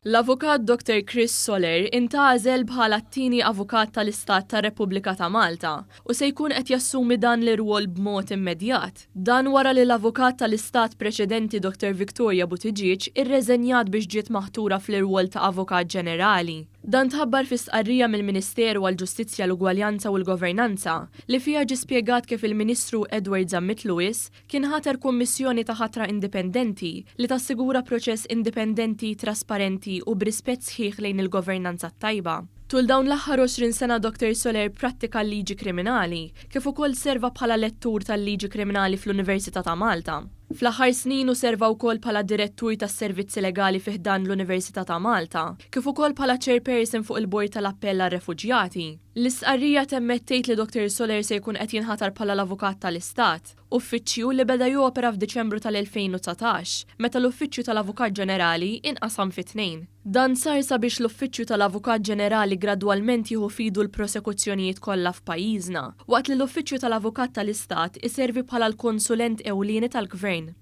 L-Avukat Dr Chris Soler intgħażel bħala t-tieni Avukat tal-Istat tar-Repubblika ta' Malta u se jkun qed jassumi dan l-irwol b'mod immedjat. Dan wara li l-Avukat tal-Istat preċedenti Dr Victoria Buttigieg irreżenjat biex ġiet maħtura fl-irwol ta' Avukat Ġenerali. Dan tħabbar fi stqarrija mill-Ministeru għall-Ġustizzja, l-Ugwaljanza u l-Governanza, li fiha ġie spjegat kif il-Ministru Edward Zammit Lewis kien ħatar kummissjoni ta' ħatra indipendenti li tassigura proċess indipendenti, trasparenti u b'rispett sħiħ lejn il-governanza t-tajba. Tul dawn l-aħħar 20 sena Dr Soler pprattika l-liġi kriminali, kif ukoll serva bħala lettur tal-liġi kriminali fl-Università ta' Malta. Fl-aħħar snin hu serva wkoll bħala Direttur tas-Servizzi Legali fi ħdan l-Università ta' Malta, kif ukoll bħala Chairperson fuq il-Bord tal-Appell għar-Refuġjati. L-istqarrija temmet tgħid li Dr Soler se jkun qed jinħatar bħala l-Avukat tal-Istat, uffiċċju li beda jopera f'Diċembru tal-2019, meta l-Uffiċċju tal-Avukat Ġenerali inqasam fi tnejn. Dan sar sabiex l-Uffiċċju tal-Avukat Ġenerali gradwalment jieħu f'idu l-prosekuzzjonijiet kollha f'pajjiżna, waqt li l-Uffiċċju tal-Avukat tal-Istat iservi bħala l-konsulent ewlieni tal-Gvern.